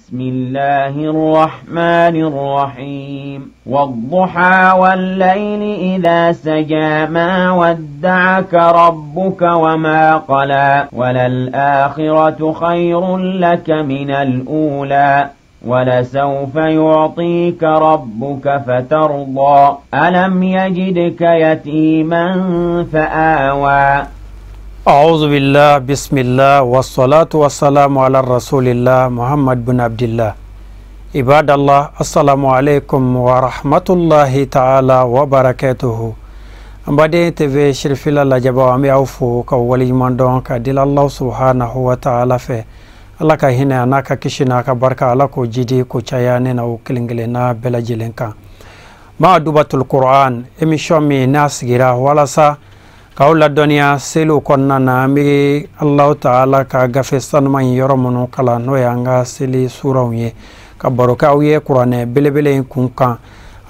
بسم الله الرحمن الرحيم والضحى والليل إذا سجى ما ودعك ربك وما قلى وللآخرة خير لك من الأولى ولسوف يعطيك ربك فترضى ألم يجدك يتيما فآوى. أعوذ بالله بسم الله والصلاة والسلام على رسول الله محمد بن عبد الله. عباد الله السلام عليكم ورحمة الله تعالى وبركاته. An TV Sirifila lajɛbaw, an bɛ aw fo ka waleɲuman dɔn ka deli Allah subhanahu wa ta'ala fɛ, Ala ka hinɛ a n'a ka kisi n'a ka barika, Ala k'o jidi ko caya ne n'aw kelen kelenna bɛɛ lajɛlen kan. Ma'adubatul Qur'an, émission min n'a sigira walasa k'aw ladɔnniya seliw kɔnɔna na, an bɛ Allahu ta'ala ka gafe sanuman in yɔrɔ minnu kalan, n'o y'an ka seli suraw ye, ka baro kɛ aw ye kuranɛ belebele in kun kan.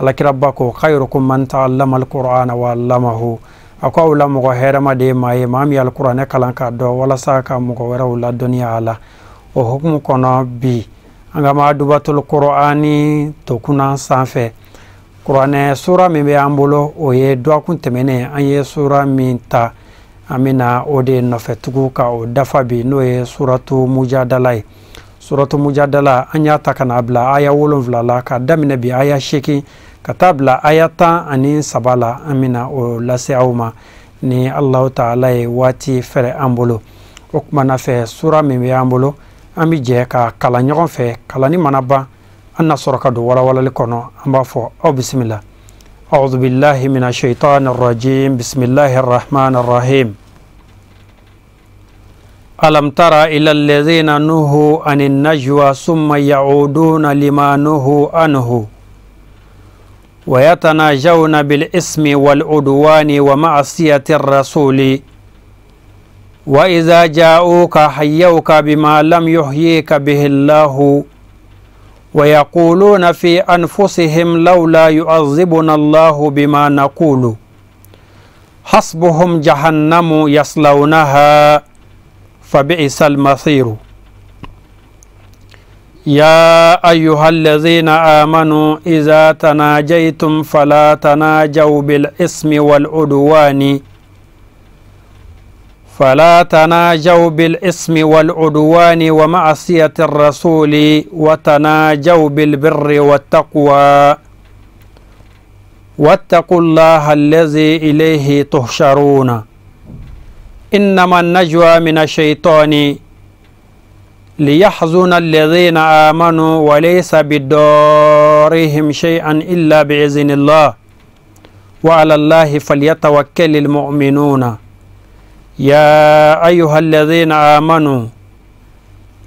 Alakiraba ko khayrukum man ta'allama al-Qur'ana wa 'allamahu, a ko aw la mɔgɔ hɛrɛma de ye maa ye, maa min ye alikuranɛ kalan k'a dɔn walasa ka mɔgɔ wɛrɛw ladɔnniya a la. O hukumu kɔnɔ bi an ka Ma'adubatul Qur'ani tokunna sanfɛ, kuranɛ sura min bɛ an bolo o ye dɔgɔkun tɛmɛnen an ye sura min ta, an bɛna o de nɔfɛ tugun ka o dafa bi, n'o ye suratu Mujadala ye. Suratu Mujadala an y'a ta ka n'a bila aya 7 la, ka daminɛ bi aya 8 ka taa bila aya 13 la, an bɛna o lase aw ma ni Allahu ta'ala ye waati fɛrɛ an bolo. O kumana fɛ sura min bɛ an bolo, an bɛ jɛ ka kalan ɲɔgɔn fɛ. Kalanni mana ban, an na sɔrɔ ka don walawalali kɔnɔ. An b'a fɔ aw bisimila. A'udhu billahi minash shaitanir rajim. Bismillahir rahmanir rahim. Alam tara ila alladhina nuhu anin najwa summa ya'uduna lima nuhu anhu wa yatanajawna bil ismi wal udwani wa ma'siyati rasuli wa idha ja'uka hayyuka bima lam yuhyika bihi Allahu wa yaquluna fi anfusihim lawla yu'adhibuna Allahu bima naqulu hasbuhum jahannamu yaslawnaha fabi'sal masiru. Ya ayyuhalladhina amanu idha tanajaytum fala tanajaw bil ismi wal udwani فلا تناجوا بالإثم والعدوان ومعصية الرسول وتناجوا بالبر والتقوى واتقوا الله الذي إليه تحشرون. إنما النجوى من الشيطان ليحزن الذين آمنوا وليس بدارهم شيئا إلا بإذن الله وعلى الله فليتوكل المؤمنون. يا أيها الذين آمنوا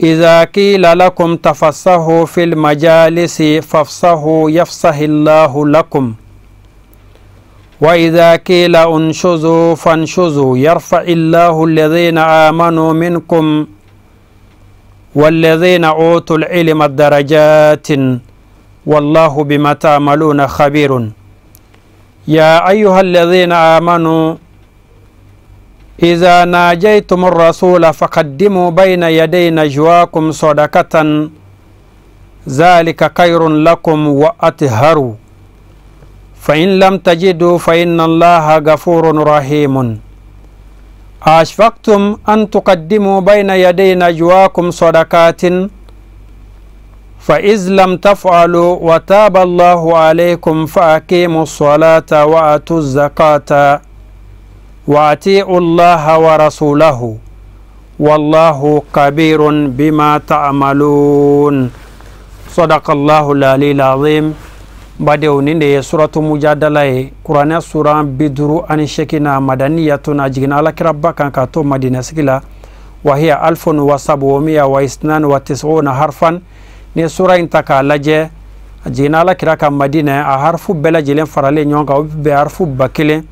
إذا قيل لكم تفسحوا في المجالس فافسحوا يفسح الله لكم وإذا قيل انشزوا فانشزوا يرفع الله الذين آمنوا منكم والذين أوتوا العلم درجات والله بما تعملون خبير. يا أيها الذين آمنوا إذا ناجيتم الرسول فقدموا بين يدي نجواكم صدقة ذلك خير لكم وأطهر فإن لم تجدوا فإن الله غفور رحيم. أشفقتم أن تقدموا بين يدي نجواكم صدقات فإذ لم تفعلوا وتاب الله عليكم فأقيموا الصلاة وآتوا الزكاة وأطيعوا الله ورسوله والله كبير بما تعملون. صدق الله العلي العظيم. Badenw, nin de ye suratu Mujadala ye, kuranɛ sura 58, madaniyatun, a jiginna alakiraba kan ka to Madina sigi la. Wahiya alfun wa sabumiya wa isnan wa tis'una harfan. Ni sura in ta k'a lajɛ, a jiginna alakira kan Madina, a harfu bɛɛ lajɛlen faralen ɲɔgɔn kan, o bɛ bɛn harfu 1000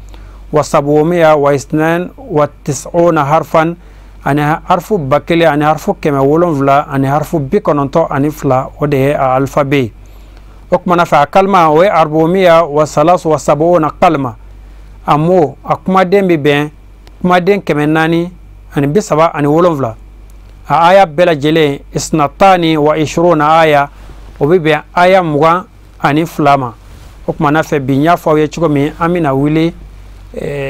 wa sabumiya wa isnan wa tis'una harfan, ani harfu 1000 ani harfu 700 ani harfu 92, o de ye a alphabet. O kumana fɛ a kalima o ye arbomiya wa salasu wa sabuna kalima. A mo a kumaden bɛ bɛn kumaden 437. A aya bɛɛ lajɛlen isnatani wa ishiruna aya, o bɛ bɛn aya 22 ma. O tuma na fɛ bi n y'a fɔ aw ye cogo min, an bɛna wuli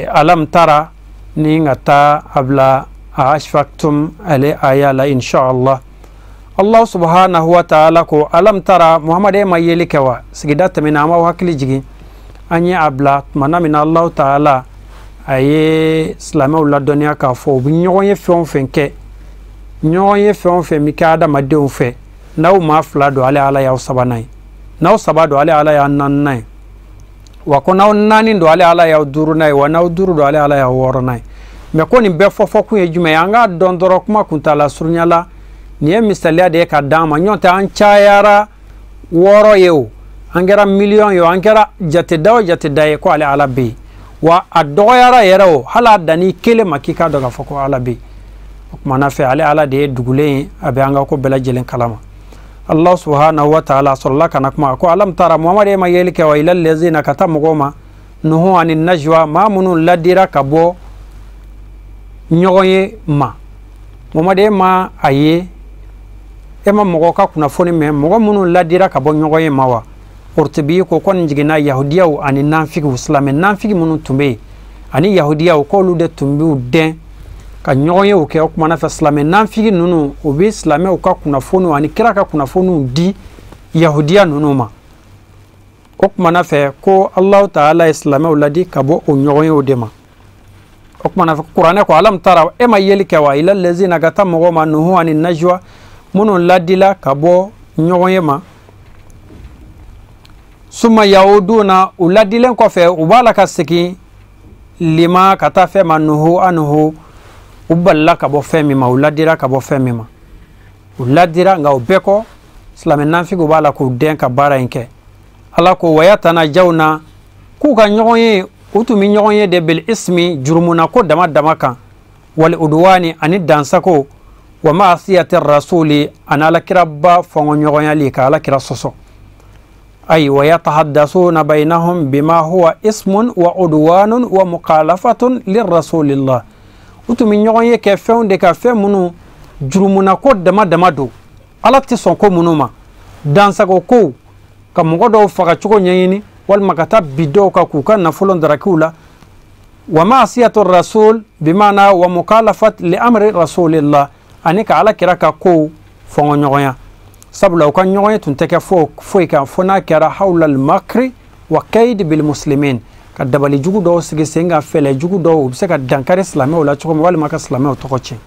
alam tara ni ka taa a bila a ashfaqtum ale aya la inshallah. Allah subhanahu wa ta'ala ko alam tara, Muhammad e ma yeli kɛ wa? Sigida tɛmɛna an b'aw hakili jigin, an ye a bila tuma na min na Allah ta'ala a ye silamɛw ladɔnniya k'a fɔ u bɛ ɲɔgɔn ye fɛn o fɛn kɛ, ɲɔgɔn ye fɛn o fɛn bɛ kɛ adamadenw fɛ, n'aw maa 2 don ale Ala y'aw 3nan ye, n'aw 3 don ale Ala y'aw 4nan ye, wa ko n'aw 4 don ale Ala y'aw 5nan ye, wa n'aw 5 don ale Ala y'aw 6nan ye. Mɛ ko nin bɛɛ fɔfɔkun ye jumɛn ye? An k'a dɔn dɔrɔn kuma kuntaala surunya la, nin ye misaliya de ye ka d'an ma. Ɲɔgɔn tɛ an cayara 6 ye o, an kɛra miliyɔn ye o, an kɛra jateda o jateda ye, ko ale Ala bɛ yen. Wa a dɔgɔyara yɛrɛ o, hali a danni kelen ma k'i k'a dɔn k'a fɔ ko Ala bɛ yen. O tuma na fɛ ale Ala de ye dugulen ye, a bɛ an ka ko bɛɛ lajɛlen kalama. Allah subhanahu wa ta'ala sɔrɔla ka na kuma ko alam tara, Muhammad e ma yeli kɛ wa? Ila lezina, ka taa mɔgɔw ma, nuhu ani najwa, maa minnu ladira ka bɔ ɲɔgɔn ye ma. Muhammad e ma a ye, e ma mɔgɔw ka kunnafoni mɛn mɔgɔ minnu ladira ka bɔ ɲɔgɔn ye ma wa? Qurtubi ko ko nin jiginna yahudiyaw ani nanfigiw, silamɛ nanfigi minnu tun bɛ yen ani yahudiyaw, k'olu de tun b'u dɛn ka ɲɔgɔn ye o kɛ. O kuma na fɛ silamɛ nanfigi ninnu, u bɛ silamɛw ka kunnafoniw ani kira ka kunnafoniw di yahudiya ninnu ma. O kuma na fɛ ko Allahu ta'ala ye silamɛw ladi ka bɔ o ɲɔgɔn ye o de ma. O kuma na fɛ kuranɛ ko alam tara, e ma yeli kɛ wa? Ila lezina, ka taa mɔgɔw ma, nuhu ani najwa, minnu ladila ka bɔ ɲɔgɔn ye ma. Suma yahuduna, u ladilen kɔfɛ u b'a la ka segin lima ka taa fɛn ma, nuhu anuhu, u balila ka bɔ fɛn min ma, u ladira ka bɔ fɛn min ma, u ladira. Nka o bɛɛ kɔ silamɛ nanfigiw b'a la k'u dɛn ka baara in kɛ. Ala ko wayatanajawna, k'u ka ɲɔgɔn ye, u tun bɛ ɲɔgɔn ye de bil ismi, jurumuna ko dama dama kan, wal udwani ani dansako, wa ma'asiyati rasuli ani alakiraba fɔnkɔɲɔgɔnyali ka alakira sɔsɔ. Ay wa yatahaddasuna bainahum bima huwa ismun wa udwanun wa mukhalafatun lirrasulillah. U tun bɛ ɲɔgɔn ye kɛ fɛnw de ka fɛn minnu jurumuna ko dama dama don, Ala tɛ sɔn ko minnu ma, dansago kow, ka mɔgɔ dɔw faga cogo ɲɛɲini, walima ka taa bi dɔw kan k'u ka nafolo darakiw la. Wa ma'asiyatu rasul bimana wa mukhalafat li amri rasulillah, ani ka Ala kira ka kow fɔnkɔɲɔgɔnya. Sabula u ka ɲɔgɔn ye tun tɛ kɛ foyi kan fo n'a kɛra hawlal makri wa kaid bil muslimin, ka dabali jugu dɔw sigi sen kan, fɛlɛ jugu dɔw, u bɛ se ka dankari silamɛw la cogo min, walima ka silamɛw tɔgɔ tiɲɛ.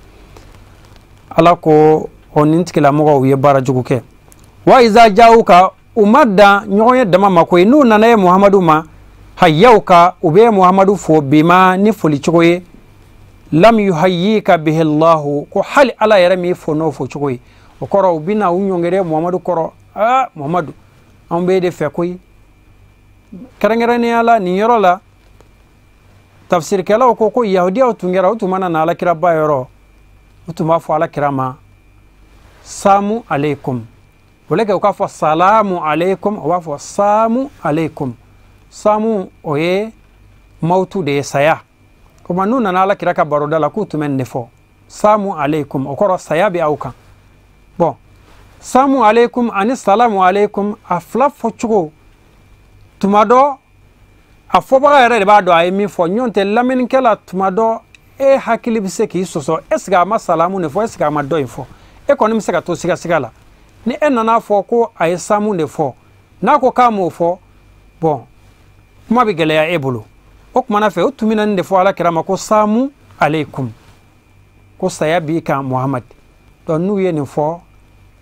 Ala ko o nin tigilamɔgɔw ye baara jugu kɛ. Wa iza ja'uka, u ma dan ɲɔgɔn ye dama ma koyi, n'u nana ye Muhamadu ma, hayyaw ka, u bɛ Muhamadu fo bima ni foli cogo ye, lam yuhayyika bihi Allahu, ko hali Ala yɛrɛ m'i fo n'o fo cogo ye. O kɔrɔ u bɛna u ɲɔngɛrɛ Muhamadu kɔrɔ, aa Muhamadu anw b'e de fɛ koyi. Kɛrɛnkɛrɛnnenya la nin yɔrɔ la, tafsirikɛlaw ko ko yahudiyaw tun kɛra, u tun mana na alakiraba yɔrɔ, u tun b'a fɔ alakira ma samu aleikum, o le kɛ u k'a fɔ salamu aleikum, u b'a fɔ samu aleikum. Samu o ye mawutu de ye, saya. Komi n'u nana alakira ka baroda la k'u tun bɛ nin de fɔ, samu aleikum, o kɔrɔ saya bɛ aw kan. Bon, samu aleikum ani salamu aleikum a fila fɔcogo tuma dɔ a fɔbaga yɛrɛ de b'a dɔn a ye min fɔ. Ɲɔgɔn tɛ lamɛnnikɛla tuma dɔ e hakili bɛ se k'i sɔsɔ, est ce que a ma salamu de fɔ, est ce que a ma dɔ in fɔ? E kɔni bɛ se ka to sigasiga la. Ni e nana fɔ ko a ye samu de fɔ, n'a ko k'a m'o fɔ, bon kuma bɛ gɛlɛya e bolo. O kumana fɛ o tun bɛ na nin de fɔ ala kira ma ko samu aleikum, ko saya b'i kan Muhamad. Donc n'u ye nin fɔ,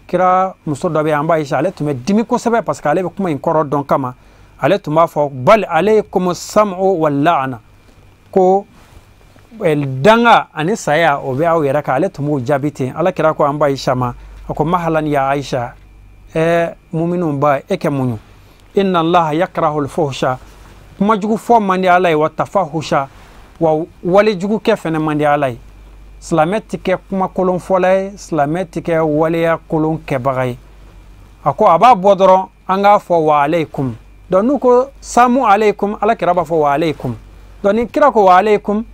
kira muso dɔ bɛ yen an b'a ye, ale tun bɛ dimi kosɛbɛ parce que ale bɛ kuma in kɔrɔ dɔn kama. Ale tun b'a fɔ bal aleikum sam'u wal la'ana, ko danga ani saya o bɛ aw yɛrɛ kan. Ale tun b'o jaabi ten. Ala kira ko an ba Aisha ma, a ko mahalan ya Aisha, muminun ba e kɛ muɲu, inna Allaha yakrahu al-fuhsha, kuma jugu fɔ man di Ala ye, wa tafahusha, wa wale jugu kɛ fɛnɛ man di Ala ye. Silamɛ ti kɛ kuma kolon fɔla ye, silamɛ ti kɛ waleya kolon kɛbaga ye. A ko a b'a bɔ dɔrɔn an k'a fɔ wa aleikum. Donc n'u ko samu aleikum, Ala kira b'a fɔ wa aleikum. Donc ni kira ko wa aleikum,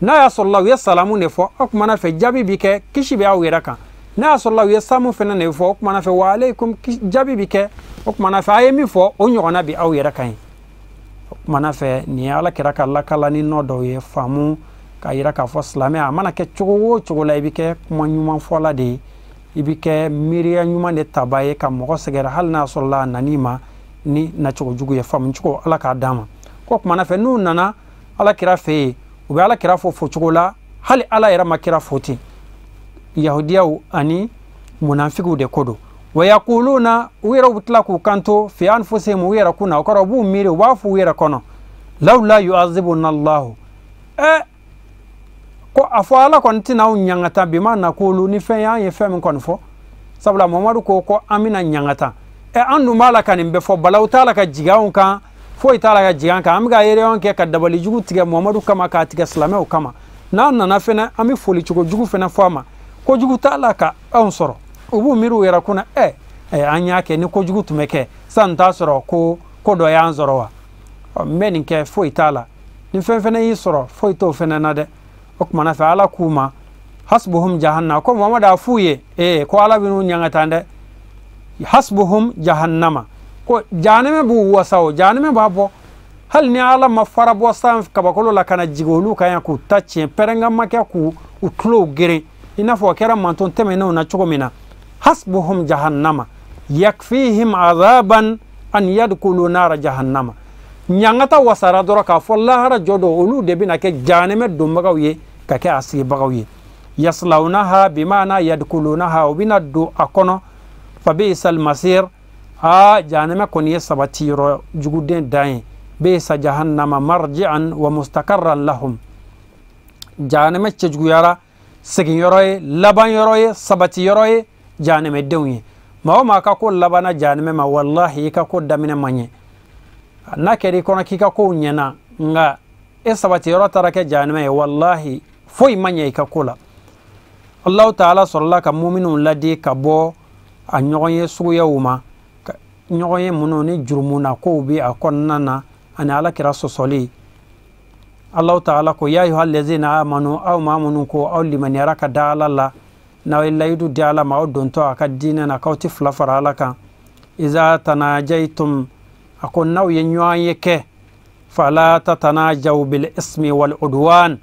n'a y'a sɔrɔ la u ye salamu de fɔ, aw kumana fɛ jaabi bi kɛ kisi bɛ aw yɛrɛ kan. N'a y'a sɔrɔ la u ye samu fɛnɛ de fɔ, o kumana fɛ wa aleykum jaabi bi kɛ, o kumana fɛ a ye min fɔ o ɲɔgɔnna bi aw yɛrɛ kan ye. O kumana fɛ nin ye Ala kira ka lakalani nɔ dɔw ye faamu k'a yira k'a fɔ silamɛ a mana kɛ cogo o cogo la, i bɛ kɛ kuma ɲuman fɔla de ye, i bɛ kɛ miiriya ɲuman de taba ye ka mɔgɔ sɛgɛrɛ hali n'a sɔrɔ la a nan'i ma ni nacogo jugu ye. Faamu cogo Ala k'a d'an ma. Ko kumana fɛ n'u nana Ala kira fɛ yen, u bɛ Ala kira fo cogo la hali Ala yɛrɛ ma kira fo ten. Yahudiyaw ani munafigiw de ko don. Wa yaquluna, u yɛrɛ bɛ tila k'u kanto fi anfusihim, u yɛrɛ kunna, o kɔrɔ u b'u miiri, u b'a fɔ u yɛrɛ kɔnɔ lawla yu'azibuna Allahu, ko a fɔ Ala kɔni tɛna anw ɲangata bima nakulu, ni fɛn y'an ye fɛn min kɔni fɔ, sabula Mamadu ko ko an bɛna ɲangata. An dun b'a la ka nin bɛɛ fɔ, balawu t'a la ka jigin anw kan, foyi t'a la ka jigin an kan, an bɛ ka réunion kɛ ka dabali jugu tigɛ Mamadu kama, k'a tigɛ silamɛw kama. N'an nana fɛnɛ an bɛ foli cogo jugu fɛnɛ fɔ a ma, kojugu t'a la ka anw sɔrɔ. U b'u miiri u yɛrɛ kunna, an y'a kɛ ni kojugu tun bɛ kɛ san t'a sɔrɔ ko ko dɔ y'an sɔrɔ wa, n bɛ nin kɛ foyi t'a la, ni fɛn fɛnɛ y'i sɔrɔ foyi t'o fɛnɛ na dɛ. O kumana fɛ Ala k'u ma hasbuhum jahannama, ko Mamadu a f'u ye ko Ala bɛ n'u ɲangata dɛ. Hasbuhum jahannama, ko jahanama b'u wasa, o jahanama b'a bɔ hali ni Ala ma fara bɔ san kabakolo la ka na jigin olu kan yan k'u ta tiɲɛ, pɛrɛnkan ma kɛ k'u u tulow geren i n'a fɔ o kɛra manton tɛmɛnenw na cogo min na. Hasbuhum jahannama yakfihim azaban an yadkhulu nara jahannama, ɲangata wasara dɔrɔn k'a fɔ lahara jɔ don olu de bɛna kɛ jahanama donbagaw ye ka kɛ a sigibagaw ye. Yaslawnaha bimana yadkhulunaha, u bɛna don a kɔnɔ. Fa bi'sal masir, a jahanama kɔni ye sabati yɔrɔ juguden dan ye. Bi'sa jahannama marji'an wa mustaqarran lahum, jahanama cɛjuguyara seginyɔrɔ ye, laban yɔrɔ ye, sabati yɔrɔ ye jahanamadenw ye. Maa o maa ka ko labanna jahanama ma, walahi i ka ko daminɛ man ɲɛ. N'a kɛra i kɔnɔ k'i ka kow ɲɛna, nka e sabati yɔrɔ taara kɛ jahanama ye, walahi foyi ma ɲɛ i ka ko la. Allahu ta'ala sɔrɔla ka muminw ladi ka bɔ a ɲɔgɔn ye suguyaw ma, ɲɔgɔn ye minnu ni jurumuna kow bɛ a kɔnɔna na ani Ala kira sɔsɔli. Allahu ta'ala ko ya ayyuhal ladzina amanu, aw maa minnu ko aw limaniyara ka da Ala la, n'aw ye layidu di Ala ma aw dontɔ a ka diinɛ na k'aw tɛ fila fara Ala kan. Iza tanajaytum, a ko n'aw ye ɲɔgɔn ye kɛ, fala tatanajaw bil ismi wal udwan,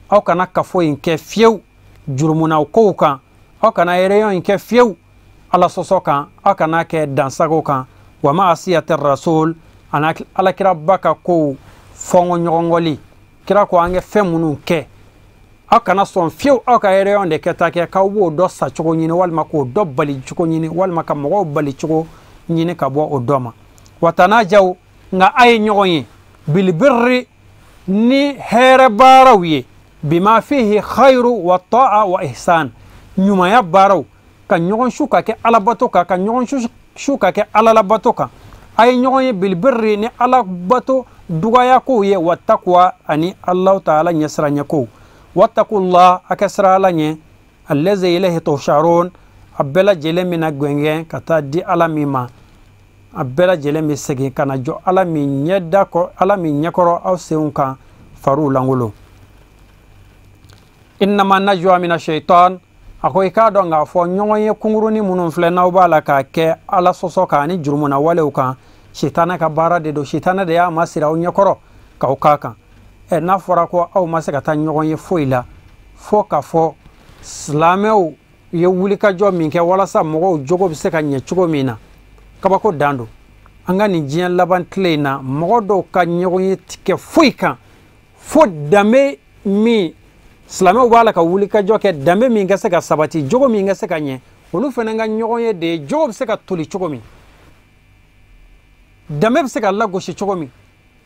aw kana kafo in kɛ fiyewu jurumunaw kow kan, aw kana réunion in kɛ fiyewu Ala sɔsɔ kan, aw kana kɛ dansago kan. Wa ma'asiyati rasul, ani Ala kiraba ka kow fɔngɔ ɲɔgɔngɔli, kira ko an kɛ fɛn minnu kɛ, aw kana sɔn fiyewu aw ka réunion de kɛta kɛ k'aw b'o dɔ sa cogo ɲini, walima k'o dɔ bali cogo ɲini, walima ka mɔgɔw bali cogo ɲini ka bɔ o dɔ ma. Wa tanajaw, nka a ye ɲɔgɔn ye bilibirri, ni hɛrɛ baaraw ye, bima fihi khayru wa ta'a wa ihsan, ɲumanya baaraw, ka ɲɔgɔn su ka kɛ alabato kan, ka ɲɔgɔn su ka kɛ alalabato kan. A ye ɲɔgɔn ye bilibirri ni alabato dugaya kow ye, wa taqwa ani Allahu ta'ala ɲɛsiranɲɛ kow. Wattaqullah, a ka siran Ala ɲɛ, allazi ilayhi tuhsharun, a bɛɛ lajɛlen bɛna gɛngɛn ka taa di Ala min ma, a bɛɛ lajɛlen bɛ segin ka na jɔ Ala min ɲɛda kɔ, Ala min ɲɛkɔrɔ aw senw kan fariw lankolon. Innama najwa mina shaitan, a ko i k'a dɔn k'a fɔ ɲɔgɔn ye kunkurunin minnu filɛ n'aw b'a la k'a kɛ Ala sɔsɔ kan ani jurumuna walew kan, sitanɛ ka baara de don, sitanɛ de y'a masiri aw ɲɛkɔrɔ k'aw k'a kan. N'a fɔra ko aw ma se ka taa ɲɔgɔn ye foyi la, fo k'a fɔ silamɛw ye wulikajɔ min kɛ walasa mɔgɔw jogo bɛ se ka ɲɛ cogo min na, kabako dan don. An ka nin diɲɛ laban tile in na, mɔgɔ dɔw ka ɲɔgɔn ye ti kɛ foyi kan fo danbe min silamɛw b'a la ka wulikajɔ kɛ, danbe min ka se ka sabati, jogo min ka se ka ɲɛ, olu fana ka ɲɔgɔn ye de ye jogo bɛ se ka toli cogo min, danbe bɛ se ka lagosi cogo min,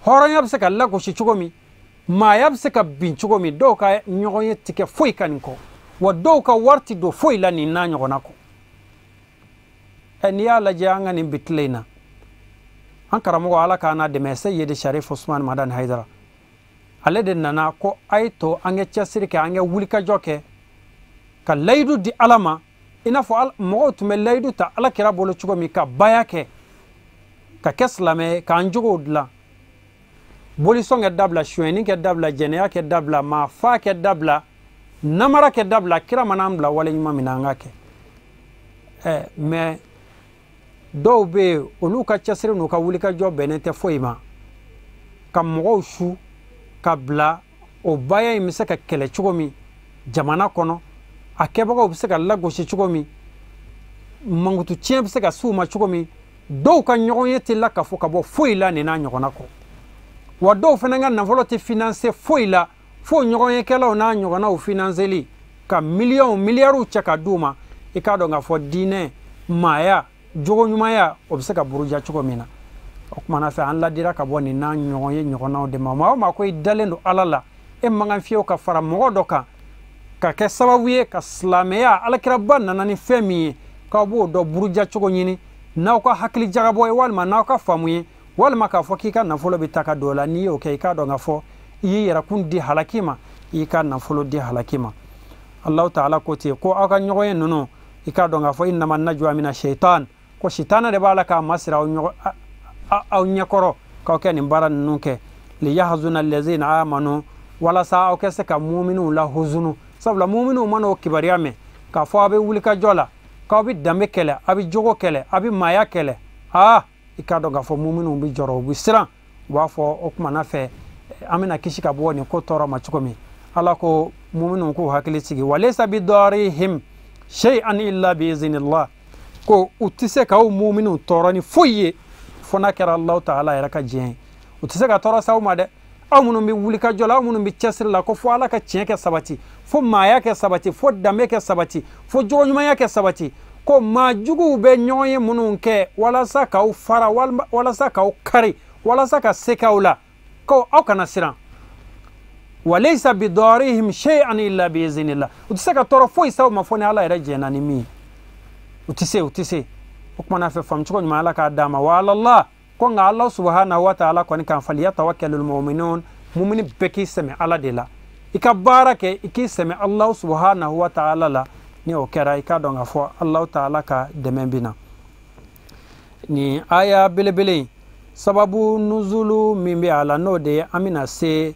hɔrɔnya bɛ se ka lagosi cogo min, maaya bɛ se ka bin cogo min. Dɔw ka ɲɔgɔn ye ti kɛ foyi kan nin kɔ, wa dɔw ka wari ti don foyi la nin n'a ɲɔgɔnna kɔ. N'i y'a lajɛ an ka nin bi tile in na, an karamɔgɔ Ala k'an n'a dɛmɛ, Seyidi Sharif Usman Madani Haidara, ale de nana ko a ye to an ka cɛsiri kɛ, an ka wulikajɔ kɛ ka layidu di Ala ma, i n'a fɔ mɔgɔw tun bɛ layidu ta Ala kira bolo cogo min, ka baya kɛ, ka kɛ silamɛ ye, k'an jogow dilan, bolisɔn kɛ dabila, sonyɛni kɛ dabila, jɛnɛya kɛ dabila, maa fa kɛ dabila, namara kɛ dabila. Kira mana an bila wale ɲuman min na, an ka kɛ. Mais dɔw bɛ yen, olu ka cɛsiri n'u ka wulikajɔ bɛnnen tɛ foyi ma ka mɔgɔw su ka bila o baya in bɛ se ka kɛlɛ cogo min jamana kɔnɔ, a kɛbagaw bɛ se ka lagosi cogo min, mankutu tiɲɛ bɛ se ka s'u ma cogo min. Dɔw ka ɲɔgɔn ye tɛ lakafo ka bɔ foyi la nin n'a ɲɔgɔnna kɔ, wa dɔw fana ka nafolo tɛ finanse foyi la fo ɲɔgɔnyekɛlaw n'a ɲɔgɔnnaw finanseli ka miliyɔnw miliyariw cɛ ka d'u ma. I k'a dɔn k'a fɔ diinɛ, maaya, jogoɲumanya, o bɛ se ka buruja cogo min na. O kumana fɛ, an ladira ka bɔ nin n'a ɲɔgɔn ye ɲɔgɔnnaw de ma. Maa o maa ko i dalen don Ala la, e man kan fiyewu ka fara mɔgɔ dɔ kan ka kɛ sababu ye ka silamɛya, alakiraba nana ni fɛn min ye, k'aw b'o dɔ buruja cogo ɲini n'aw ka hakili jagabɔ ye, walima n'aw ka faamu ye, walima k'a fɔ k'i ka nafolo bɛ ta ka don o la. N'i y'o kɛ, i k'a dɔn k'a fɔ i y'i yɛrɛkun di halaki ma, i y'i ka nafolo di halaki ma. Alahu taala ko ten ko aw ka ɲɔgɔn ye ninnu, i k'a dɔn k'a fɔ innama najwa mina shaitan, ko sitana de b'a la k'a masira aw ɲɛkɔrɔ k'aw kɛ nin baara ninnu kɛ. Liyahzuna allazina amanu, walasa aw kɛ se ka muminuw la huzunu. Sabula muminuw mana o kibaruya mɛn k'a fɔ aw bɛ wulikajɔ la, k'aw bɛ danbe kɛlɛ, aw bɛ jogo kɛlɛ, aw bɛ maaya kɛlɛ, aa i k'a dɔn k'a fɔ muminuw bɛ jɔrɔ, u bɛ siran, u b'a fɔ o kumana fɛ an bɛna kisi ka bɔ nin ko tɔɔrɔ ma cogo min. Ala ko muminuw k'u hakili sigi, walaysa bidarihim shay'an illa biiznillah, ko u tɛ se k'aw muminuw tɔɔrɔ ni foyi ye fo n'a kɛra Alahu taala yɛrɛ ka diɲɛ ye. U tɛ se ka tɔɔrɔ s'aw ma dɛ, aw minnu bɛ wulikajɔ la, aw minnu bɛ cɛsiri la ko fo Ala ka tiɲɛ kɛ sabati, fo maaya kɛ sabati, fo danbe kɛ sabati, fo jogoɲumanya kɛ sabati, ko maa juguw bɛ ɲɔgɔn ye minnu kɛ walasa k'aw fara, walasa k'aw kari, walasa ka se k'aw la, ko aw kana siran. Walaysa bidarihim shay'an illa biiznillah, u tɛ se ka tɔɔrɔ foyi s'aw ma fo ni Ala yɛrɛ jɛnna ni min ye. U tɛ se, u tɛ se. O kumana fɛ, faamu cogo ɲuman Ala k'a d'a ma. Wa alallah, ko nka Ala subhanahu wa ta'ala kɔni kan falyatawakkalul mu'minun, mumini bɛɛ k'i sɛmɛ Ala de la, i ka baara kɛ i k'i sɛmɛ Ala subhanahu wa ta'ala la. Ni o kɛra, i k'a dɔn k'a fɔ Alahu taala ka dɛmɛ bɛ na. Nin aya belebele in sababu nuzulu min bɛ a la, n'o de ye an bɛna se,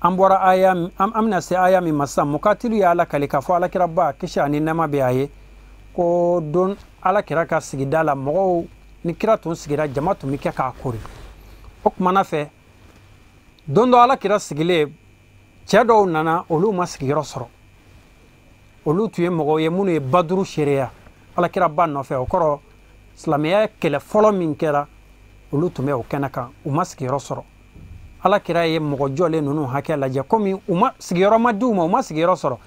an bɔra aya, an bɛna se aya min ma sisan. Mukatilu ye Ala kali k'a fɔ alakiraba kisi ani nɛɛma bɛ a ye, ko don alakira ka sigida la mɔgɔw ni kira tun sigira, jama tun bɛ kɛ k'a kori. O kumana fɛ, don dɔ alakira sigilen, cɛ dɔw nana, olu ma sigiyɔrɔ sɔrɔ. Olu tun ye mɔgɔw ye minnu ye baduru seereya alakira ba nɔfɛ. O kɔrɔ, silamɛya kɛlɛ fɔlɔ min kɛra, olu tun bɛ o kɛnɛ kan, u ma sigiyɔrɔ sɔrɔ. Alakira ye mɔgɔ jɔlen ninnu hakɛ lajɛ, komi u ma sigiyɔrɔ ma di u ma, u ma sigiyɔrɔ sɔrɔ.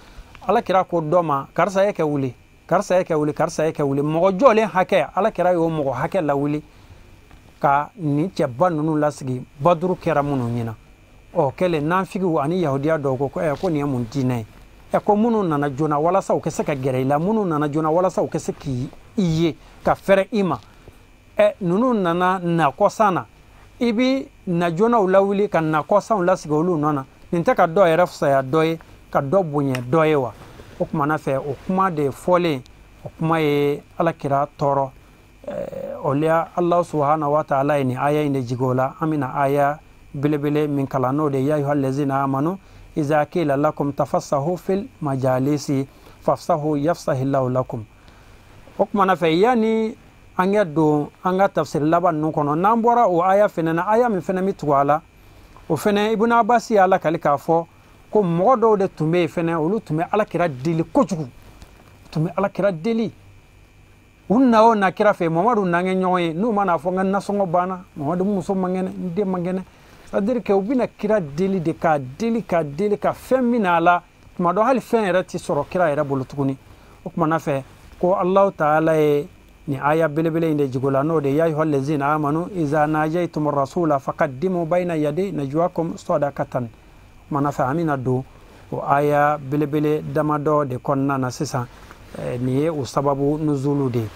Alakira ko dɔ ma, karisa ye kɛ wuli, karisa ye kɛ wuli, karisa ye kɛ wuli. Mɔgɔ jɔlen hakɛ, alakira y'o mɔgɔ hakɛ lawuli ka nin cɛba ninnu lasigi, baduru kɛra minnu ɲɛna. Ɔ kɛlen, nanfigiw ani yahudiya dɔw ko ko nin ye mun diinɛ ye? Ko minnu nana joona walasa u ka se ka gɛrɛ i la, minnu nana joona walasa u ka se k'i ye ka fɛrɛ i ma, ninnu nana na kɔsan na, i bi na joonaw lawuli ka na kɔsanw lasigi olu nɔ na. Nin tɛ ka dɔ yɛrɛ fisaya dɔ ye, ka dɔ bonya dɔ ye wa? O kumana fɛ, o kuma de fɔlen, o kuma ye alakira tɔɔrɔ. O la Alahu subhanahu wa ta'ala ye nin aya in de jigin o la. An bɛna aya belebele min kalan, n'o de ye ya ayyuhal ladzina amanu iza qila lakum tafassahu fil majalisi fafsahu yafsahillahu lakum. O kumana fɛ, yanni an ka don an ka tafsiri laban ninnu kɔnɔ, n'an bɔra o aya fɛnɛ na, aya min fɛnɛ bɛ tugu a la, o fɛnɛ Ibn Abbas y'a lakali k'a fɔ ko mɔgɔ dɔw de tun bɛ yen fɛnɛ, olu tun bɛ alakira deli kojugu, tun bɛ alakira deli. U na o na kira fɛ, Mamadu n'an kɛ ɲɔgɔn ye, n'u mana fɔ n ka nasɔngɔ banna, Mamadu muso man kɛnɛ, n den man kɛnɛ, c'est à dire que u bɛna kira deli de, k'a deli, k'a deli, ka fɛn min a la, tuma dɔ hali fɛn yɛrɛ tɛ sɔrɔ kira yɛrɛ bolo tuguni. O kumana fɛ, ko Alahu taala ye nin aya belebele in de jigin o la, n'o de ya ayyuhal ladzina amanu iza najaytum rasula faqaddimu bayna yaday najwakum sadaqatan. Kumana fɛ, an bɛna don o aya belebele damadɔ de kɔnɔna na sisan. Nin ye o sababu nuzulu de ye.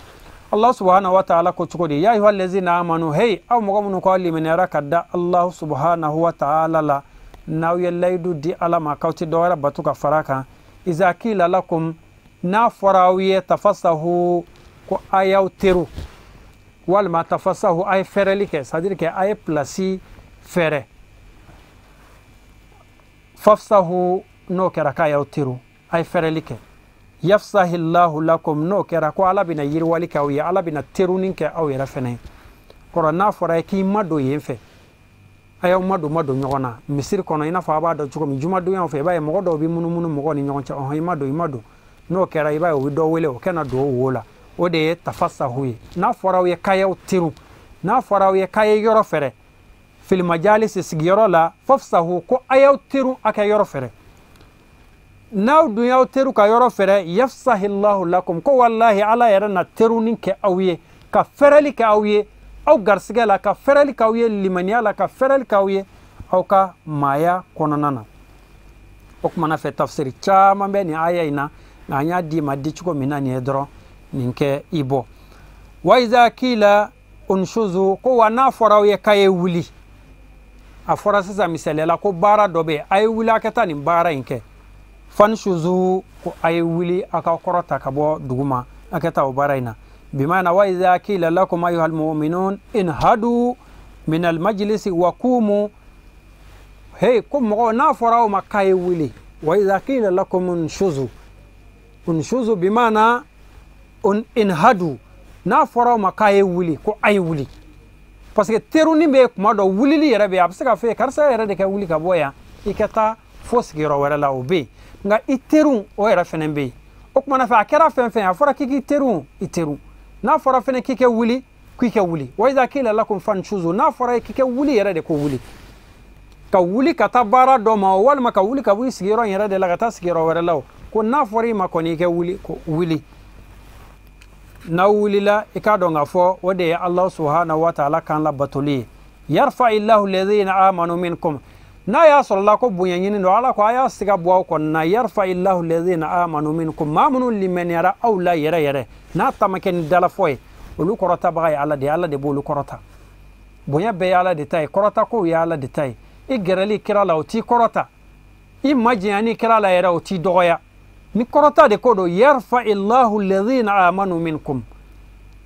Allah subhanahu wa ta'ala ko cogo di? Ya ayyuhal ladzina amanu, hey aw mɔgɔ minnu k'aw limaniyara ka da Allah subhanahu wa ta'ala la, n'aw ye layidu di Ala ma k'aw tɛ dɔwɛrɛ bato ka fara kan, iza qila lakum, n'a fɔra aw ye tafassahu, ko a y'aw teru, walima tafassahu a ye fɛrɛli kɛ, c'est à dire que a ye pilasi fɛrɛ, fafsahu, n'o kɛra k'a y'aw teru, a ye fɛrɛli kɛ. Yafsahillahu lakum, n'o kɛra ko Ala bɛna yiriwali kɛ aw ye, Ala bɛna terunin kɛ aw yɛrɛ fɛnɛ ye. Kɔrɔ n'a fɔra ye k'i ma don yen fɛ, a y'aw ma don ɲɔgɔn na misiri kɔnɔ, i n'a fɔ a b'a dɔn cogo min jumadonyaw fɛ, i b'a ye mɔgɔ dɔw bɛ munumunu mɔgɔw ni ɲɔgɔn cɛ, ɔhɔn i ma don, i ma don. N'o kɛra i b'a ye u bɛ dɔ wele o kɛna don o wo la, o de ye tafasahu ye. N'a fɔra aw ye k'a y'aw teru, n'a fɔra aw ye k'a ye yɔrɔ fɛrɛ, filimajalisi sigiyɔrɔ la, fafsahu, ko a y'aw teru a ka yɔrɔ fɛrɛ. N'aw dun y'aw teru ka yɔrɔ fɛrɛ, yafsahillahu lakum, ko walahi Ala yɛrɛ na terunin kɛ aw ye, ka fɛrɛli kɛ aw ye aw garisigɛ la, ka fɛrɛli k'aw ye limaniya la, ka fɛrɛli k'aw ye aw ka maaya kɔnɔna na. O kumana fɛ tafsiri caman bɛ nin aya in na, nka an y'a d'i ma di cogo min na nin ye dɔrɔn nin kɛ i bɔ. Wa iza kila unshuzu, ko wa n'a fɔra aw ye k'a ye wuli, a fɔra sisan misaliya la ko baara dɔ bɛ yen, a ye wuli a ka taa nin baara in kɛ. Fanshuzu, ko a ye wuli a ka kɔrɔta ka bɔ duguma a ka taa o baara in na. Bimana wa iza kila lakum ayuha almu'minun inhadu min almajlisi wa qumu, hey, ko mɔgɔ n'a fɔra aw ma k'a ye wuli, wa iza kila lakum unshuzu, unshuzu bimana inhadu, n'a fɔra aw ma k'a ye wuli, ko a ye wuli. Parce que terunin bɛ kuma dɔ wulili yɛrɛ bɛ yen, a bɛ se ka fɔ ye karisa yɛrɛ de ka wuli ka bɔ yan i ka taa fo sigiyɔrɔ wɛrɛ la, o bɛ yen. Nka i terun o yɛrɛ fɛnɛ bɛ yen. O kumana fɛ a kɛra fɛn fɛn, a fɔra k'i k'i terun, i terun. N'a fɔra fɛnɛ k'i kɛ wuli, k'i kɛ wuli. Wa iza kila lakum fanshuzu, n'a fɔra k'i kɛ wuli yɛrɛ de, ko wuli, ka wuli ka taa baara dɔ ma, walima ka wuli ka bɔ i sigiyɔrɔ in yɛrɛ de la ka taa sigiyɔrɔ wɛrɛ la o. Ko n'a fɔra i ma kɔni i kɛ wuli, ko wuli. N'aw wulila i k'a dɔn k'a fɔ o de ye Ala subahana wa taala kan labatoli ye. Yarfa illahu alladhina amanu minkum, n'a y'a sɔrɔ la ko bonya ɲini don, Ala ko a y'a siga bɔ aw kɔnɔ na. Yarfa illahu alladhina amanu minkum, maa minnu limɛniyara aw la yɛrɛ yɛrɛ, n'a ta ma kɛ ni dalafɔ ye, olu kɔrɔtabaga ye Ala de ye, Ala de b'olu kɔrɔta. Bonya bɛɛ ye Ala de ta ye, kɔrɔtakow ye Ala de ta ye. I gɛrɛli kira la o t'i kɔrɔta, i majanyani kira la yɛrɛ o t'i dɔgɔya. Ni kɔrɔta de ko don, yarfa illahu alladhina amanu minkum,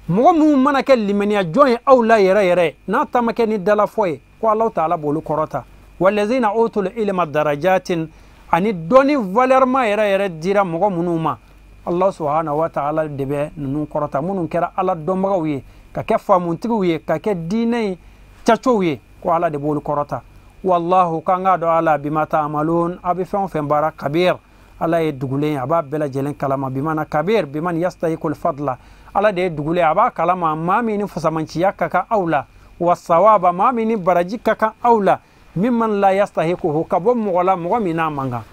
mɔgɔ minnu mana kɛ limaniya jɔn ye aw la yɛrɛ yɛrɛ, n'a ta ma kɛ ni dalafɔ ye, ko Alahu taala b'olu kɔrɔta. Walladhina utul ilma darajatin, ani dɔnni valeur ma yɛrɛ yɛrɛ dira mɔgɔ minnu ma, Allah subhanahu wa ta'ala de bɛ ninnu kɔrɔta, minnu kɛra Ala dɔnbagaw ye, ka kɛ faamutigiw ye, ka kɛ diinɛ in cacow ye, ko Ala de b'olu kɔrɔta. Wallahu, k'an k'a dɔn Ala bima ta'malun, a bɛ fɛn o fɛn baara, kabir, Ala ye dugulen, a b'a bɛɛ lajɛlen kalama. Bimana kabir biman yastahiqul fadla, Ala de ye dugulen, a b'a kalama maa min ni fusamanciya ka kan aw la, wa sawaba, maa min ni baraji ka kan aw la, mimman la yastahiquhu, ka bɔ mɔgɔ la mɔgɔ min n'a man kan.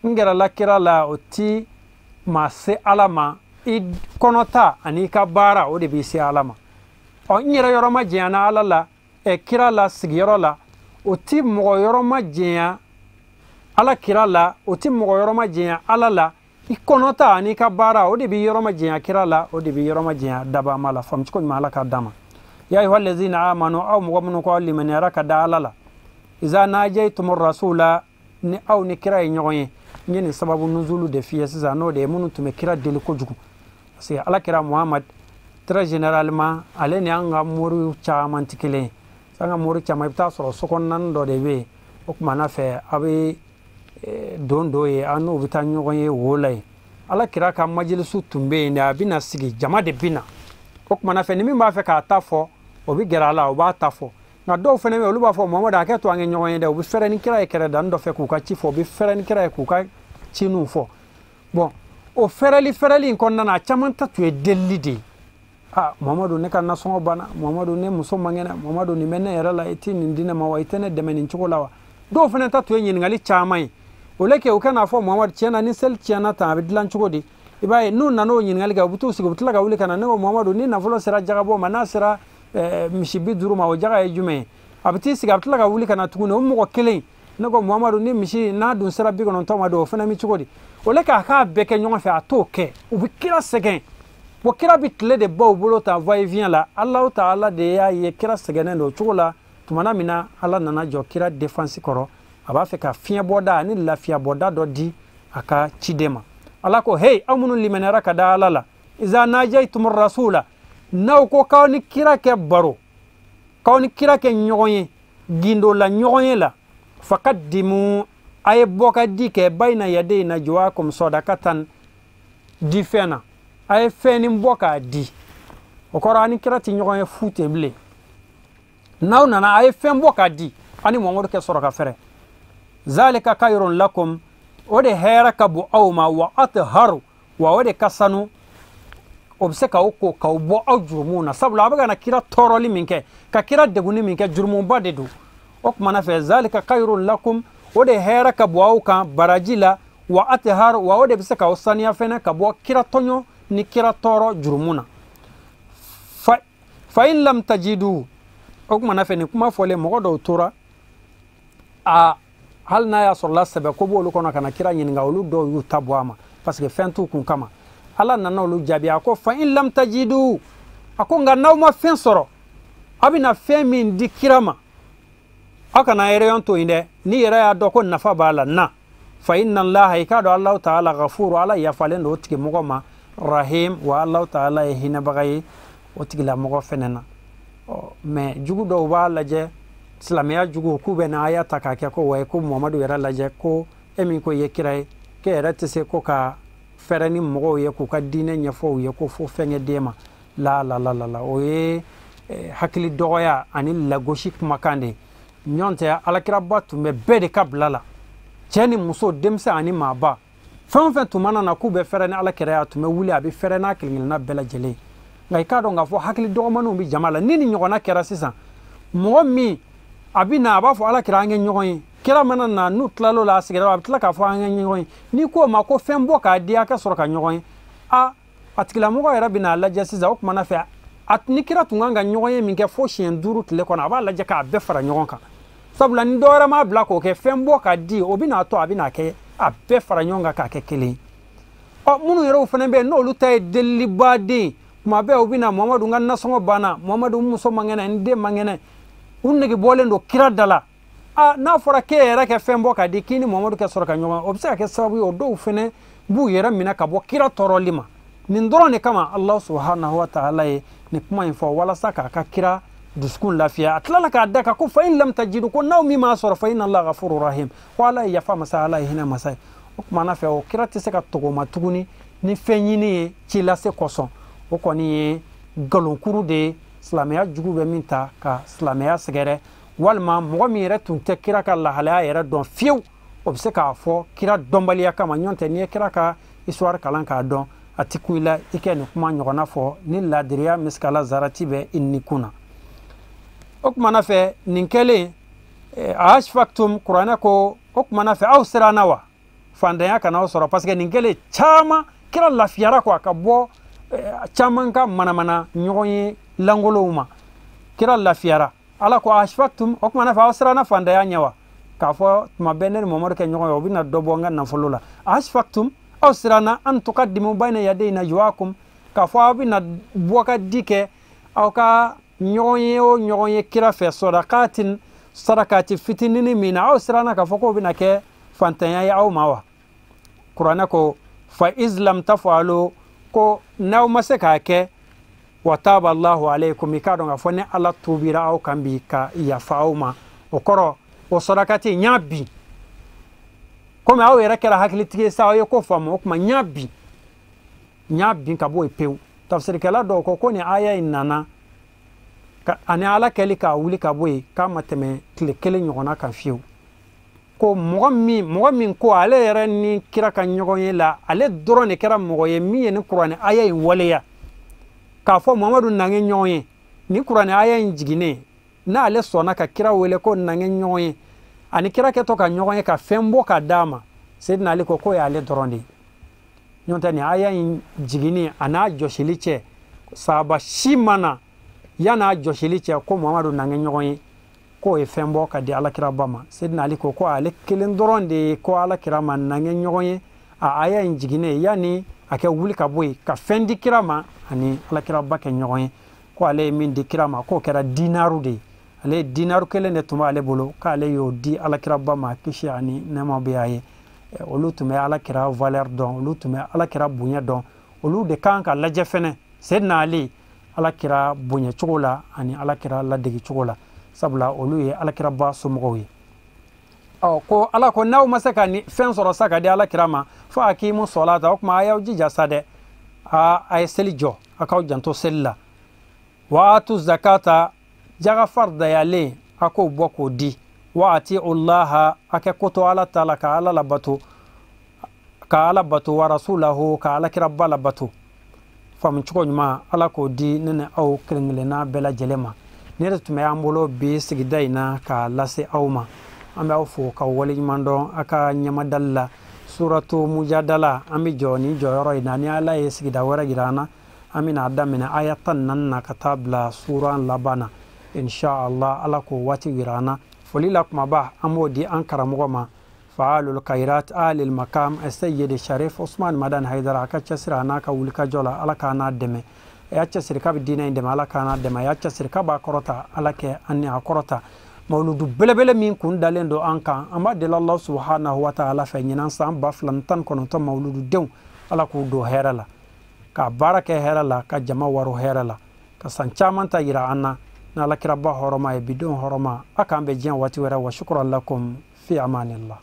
N gɛrɛla kira la, o ti maa se Ala ma, i kɔnɔta ani i ka baara o de b'i se Ala ma. Ɔ n yɛrɛ yɔrɔ ma janyana Ala la, kira la sigiyɔrɔ la, o ti mɔgɔ yɔrɔ ma janya Ala kira la, o ti mɔgɔ yɔrɔ ma janya Ala la. I kɔnɔta ani i ka baara o de b'i yɔrɔ ma janya kira la, o de b'i yɔrɔ ma janya dabama la. Faamu cogo ɲuman Ala k'a d'a ma. Ya ayuha allazina amanu, aw mɔgɔ minnu ko aw limaniyara ka da Ala la, iza najaytum rasula, ni aw ni kira ye ɲɔgɔn ye. N ye nin sababu nuzulu de f'i ye sisan, n'o de ye minnu tun bɛ kira deli kojugu. Parce que Ala kira Muhamad très généralement ale ni an ka moriw caman tɛ kelen ye. An ka mori caman i bɛ taa sɔrɔ sokɔnɔna dɔ de bɛ yen, o kumana fɛ a bɛ don dɔ ye an n'o bɛ taa ɲɔgɔn ye wo la yen. Ala kira ka majilisu tun bɛ yen dɛ, a bɛna sigi, jama de bɛ na. O kumana fɛ ni min b'a fɛ k'a ta fɔ, o bɛ gɛrɛ a la, o b'a ta fɔ. Nka dɔw fana bɛ yen, olu b'a fɔ Muhamadu hakɛ to an kɛ ɲɔgɔn ye dɛ, u bɛ fɛrɛ ni kira ye kɛrɛdani dɔ fɛ k'u ka ci fɔ, u bɛ fɛrɛ ni kira ye k'u ka cininw fɔ. Bon, o fɛrɛli in kɔnɔna na, a caman ta tun ye delili de ye. Ah, Muhamadu ne ka nasɔngɔ banna, Muhamadu ne muso man kɛnɛ, Muhamadu nin bɛ ne yɛrɛ la, i tɛ nin di ne ma wa, i tɛ ne dɛmɛ nin cogo la wa. Dɔw fana ta tun ye ɲininkali caman ye. O le kɛ u kana fɔ Muhamadu tiɲɛ na ni seli tiɲɛna tan a bɛ dilan cogo di. I b'a ye n'u nana o ɲininkali kɛ, u bɛ t'u sigi, u bɛ tila ka wuli ka na. Ne ko Muhamadu ni nafolo sera jagabɔ ma, n'a sera misi 50 ma, o jaga ye jumɛn ye? A bɛ t'i sigi, a bɛ tila ka wuli ka na tuguni, o mɔgɔ kelen. Ne ko Muhamadu ni misi n'a dun sera 90 ma don, o fana bɛ cogo di? O le k'a k'a bɛɛ kɛ ɲɔgɔn fɛ, a t'o kɛ. U bɛ kira sɛgɛn. Bon, kira bɛ tile de baw bolo ta va et vient la. Alahu taala de y'a ye kira sɛgɛnnen don o cogo la. Tumana min na Ala nana jɔ kira défense kɔrɔ, a b'a fɛ ka fiɲɛbɔda ani lafiyabɔda dɔ di a ka ciden ma. Ala ko hey, aw minnu limaniyara ka da Ala la, iza najaytum rasula, n'aw ko k'aw ni kira kɛ baro, k'aw ni kira kɛ ɲɔgɔn ye gindo la ɲɔgɔn ye la, faqaddimu, a ye bɔ ka di kɛ, bayna yaday najwakum sadaqatan, di fɛn na, a ye fɛnnin bɔ k'a di, o kɔrɔ a ni kira tɛ ɲɔgɔn ye fu ten bilen. N'aw nana a ye fɛn bɔ k'a di, a ni Muhamadu kɛ sɔrɔ ka fɛrɛ. Zalika khayrun lakum, o de hɛrɛ ka bon aw ma, wa atharu, wa o de ka sanu, o bɛ se k'aw ko k'aw bɔ aw jurumuw na, sabula a bɛ ka na kira tɔɔrɔli min kɛ, ka kira degunni min kɛ, jurumuba de don. O kumana fɛ zalika khayrun lakum, o de hɛrɛ ka bon aw kan baraji la, wa atharu, wa o de bɛ se k'aw saniya fɛnɛ ka bɔ kira tɔɲɔ ni kira tɔɔrɔ jurumu na. Fa in lam tajidu, o kumana fɛ nin kuma fɔlen mɔgɔ dɔw tora a hali n'a y'a sɔrɔla sɛbɛ ko b'olu kɔnɔ ka na kira ɲininka, olu dɔw y'u ta bɔ a ma parce que fɛn t'u kun kama. Ala nana olu jaabi, a ko fa in lam tajidu, a ko nka n'aw ma fɛn sɔrɔ, a bɛna fɛn min di kira ma, aw kana yɛrɛyɔn to yen dɛ, n'i yɛrɛ y'a dɔn ko nafa b'a la na, fa inna allaha, i k'a dɔn Alahu taala ghafuru, Ala yafalen don o tigilamɔgɔ ma, rahim, wa Alahu taala ye hinɛbaga ye o tigilamɔgɔ fɛnɛ na. Ɔ mɛ jugu dɔw b'a lajɛ, silamɛya jugu, k'u bɛ na aya ta k'a kɛ ko wayi, ko Muhamadu yɛrɛ lajɛ, ko e min ko i ye kira ye, k'e yɛrɛ tɛ se ko ka fɛrɛ ni mɔgɔw ye k'u ka diinɛ ɲɛfɔ u ye, ko fo fɛn kɛ d'e ma. La la la la la, o ye hakili dɔgɔya ani lagosi kumakan de ye. Ɲɔn tɛ, alakiraba tun bɛ bɛɛ de ka bila la, cɛ ni muso, denmisɛn ani maaba, fɛn o fɛn tun mana na k'u bɛ fɛrɛ ni alakira ye, a tun bɛ wuli a bɛ fɛrɛ n'a kelen kelenna bɛɛ lajɛlen. Nka i k'a dɔn k'a fɔ hakili dɔgɔmaninw bɛ jama la, ni nin ɲɔgɔnna kɛra sisan, mɔgɔ min a bɛ na a b'a fɔ alakira an kɛ ɲɔgɔn ye, kira mana na n'u tilal'o la a sigira a bɛ tila k'a fɔ an kɛ ɲɔgɔn ye, n'i k'o ma ko fɛn bɔ k'a di a ka sɔrɔ ka ɲɔgɔn ye, a tigilamɔgɔ yɛrɛ bɛ n'a lajɛ sisan, o kumana fɛ a ni kira tun kan ka ɲɔgɔn ye min kɛ fo siɲɛ 5 tile kɔnɔ, a b'a lajɛ k'a bɛɛ fara ɲɔgɔn kan, sabula ni dɔ wɛrɛ m'a bila k'o kɛ, fɛn bɔ k'a di o bɛ n'a to a bɛ n'a kɛ a bɛɛ fara ɲɔgɔn kan k'a kɛ kelen ye. Ɔ minnu yɛrɛw fana bɛ yen n'olu ta ye delilibaden, tuma bɛɛ u bɛ na Muhamadu n ka nasɔngɔ banna, Muhamadu n muso man kɛnɛ, n den man kɛnɛ, u nege bɔlen don kira da la. N'a fɔra k'e yɛrɛ kɛ fɛn bɔ k'a di k'i ni Muhamadu kɛ sɔrɔ ka ɲɔgɔn, o bɛ se ka kɛ sababu ye o dɔw fana b'u yɛrɛ minɛ ka bɔ kira tɔɔrɔli ma. Nin dɔrɔn de kama Alahu subahanahu wa taala ye nin kuma in fɔ walasa k'a ka kira dusukun lafiya. A tilala k'a da kan ko fa in lam tajidu, ko n'aw min m'a sɔrɔ fa inna Allaha ghafurur rahim, ko Ala ye yafa masa, Ala ye hinɛ masa ye. O kumana fɛ o kira tɛ se ka tɔgɔma tuguni ni fɛn ɲini ye ci lase kosɔn. O kɔni ye nkalonkuru de ye, silamɛya jugu bɛ min ta ka silamɛya sɛgɛrɛ, walima mɔgɔ min yɛrɛ tun tɛ kira ka lahalaya yɛrɛ dɔn fiyewu, o bɛ se k'a fɔ kira dɔnbaliya kama. Ɲɔn tɛ, n'i ye kira ka histoire kalan k'a dɔn, a ti kun i la i kɛ nin kuma ɲɔgɔnna fɔ ni ladiriya misikala zarati bɛ i ni kun na. O kumana fɛ nin kɛlen, ashfaqtum, kuranɛ ko o kumana fɛ aw siranna wa fantanya kana aw sɔrɔ, parce que nin kɛlen caman kira lafiyara quoi, ka bɔ caman ka manamana ɲɔgɔn ye langolow ma, kira lafiyara. Ala ko ashfaqtum, o kumana fɛ aw siranna fantanya ɲɛ wa, k'a fɔ tuma bɛɛ ne ni Muhamadu kɛ ɲɔgɔn ye, o bɛna dɔ bɔ n ka nafolo la. Ashfaqtum, aw siranna an tuqaddimu bayna yaday najwaakum, k'a fɔ aw bɛna bɔ ka di kɛ aw ka ɲɔgɔn ye o ɲɔgɔn ye kira fɛ, sadaqatin, sarakati fitinini min na, aw siranna k'a fɔ k'o bɛna kɛ fantanya ye aw ma wa. Kuranɛ ko fa iz lam tafalu, ko n'aw ma se k'a kɛ, wa taba Allahu alaykum, i k'a dɔn k'a fɔ ni Ala tuubira aw kan bi ka yafa aw ma, o kɔrɔ o sarakati n y'a bin, komi aw yɛrɛ kɛra hakilitigi ye sa, aw ye ko faamu, o tuma n y'a bin, n y'a bin ka bɔ yen pewu. Tafsirikɛla dɔw ko ko nin aya in nana ani Ala kɛli k'a wuli ka bɔ yen k'a ma tɛmɛ tile kelen ɲɔgɔnna kan fiyewu. Ko mɔgɔ min ko ale yɛrɛ ni kira ka ɲɔgɔn ye la, ale dɔrɔn de kɛra mɔgɔ ye min ye ni kuranɛ aya in waleya, k'a fɔ Muhamadu nange ɲɔgɔn ye, ni kuranɛ aya in jiginnen n'ale sɔnna ka kira wele ko nange ɲɔgɔn ye, ani kira kɛtɔ ka ɲɔgɔn ye ka fɛn bɔ ka d'a ma, Seydina Ali ko k'o y'ale dɔrɔn de ye. Ɲɔn tɛ nin aya in jiginni a n'a jɔsili cɛ, sahaba si ma na yan'a jɔsili cɛ ko Muhamadu nange ɲɔgɔn ye k'o ye fɛn bɔ ka di alakiraba ma. Seydina Ali ko ko ale kelen dɔrɔn de ye ko alakira ma nange ɲɔgɔn ye, a aya in jiginnen yanni a kɛ wuli ka bɔ yen ka fɛn di kira ma ani alakiraba kɛ ɲɔgɔn ye, ko ale ye min di kira ma k'o kɛra dinaru de ye, ale ye dinaru kelen de tun b'ale bolo k'ale y'o di alakiraba ma, kisi ani nɛɛma bɛ a ye. Olu tun bɛ alakira valeur dɔn, olu tun bɛ alakira bonya dɔn, olu de kan ka lajɛ fɛnɛ Seydina Ali alakira bonya cogo la ani alakira ladege cogo la, sabula olu ye alakiraba somɔgɔw ye. Ɔ ko Ala ko n'aw ma se ka ni fɛn sɔrɔ sa ka di Ala kira ma, fa aqimu salata, o tuma a y'aw jija sa dɛ, a ye seli jɔ, a k'aw janto seli la. Wa atu zakata, jaga fardayalen a k'o bɔ k'o di. Wa atiu llaha, a kɛ koto Ala ta la, ka Ala labato, ka Ala bato, wa rasulahu, ka Ala kiraba labato. Faamu cogo ɲuman Ala k'o di ne ni aw kelen kelenna bɛɛ lajɛlen ma. Ne de tun bɛ an bolo bi sigida in na k'a lase aw ma. An bɛ aw fo k'aw waleɲuman dɔn a ka ɲɛmadali la. Suratu Mujadala, an bɛ jɔ nin jɔyɔrɔ in na. Ni Ala ye sigida wɛrɛ jira an na, an bɛna a daminɛ aya 14 na ka taa bila suran laban na, inshallah. Ala k'o waati jira an na. Foli la kumaba an b'o di an karamɔgɔ ma, faalul khairat alil makam Sayyid Sharif Usman Madan Haidara. A ka cɛsiri a n'a ka wulikajɔ la, Ala k'a n'a dɛmɛ. A y'a cɛsiri k'a bɛ diinɛ in dɛmɛ, Ala k'a n'a dɛmɛ. A y'a cɛsiri k'a b'a kɔrɔta, Ala kɛ an ni a kɔrɔta. Mawuludu belebele min kun dalen don an kan, an b'a deli Allah subhanahu wa ta'ala fɛ, ɲinan san 2019 mawulududenw, Ala k'u don hɛrɛ la, ka baara kɛ hɛrɛ la, ka jama waro hɛrɛ la, ka san caman ta yira an na n'Ala kiraba hɔrɔma ye, bidenw hɔrɔma. A k'an bɛn diɲɛ waati wɛrɛ. Wa shukran lakum, fi amanillah.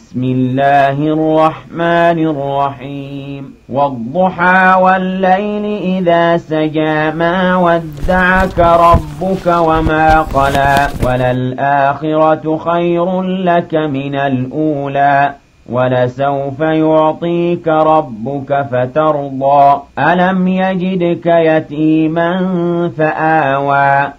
بسم الله الرحمن الرحيم. والضحى والليل إذا سجى، ما ودعك ربك وما قلى، وللآخرة خير لك من الأولى، ولسوف يعطيك ربك فترضى. ألم يجدك يتيما فآوى.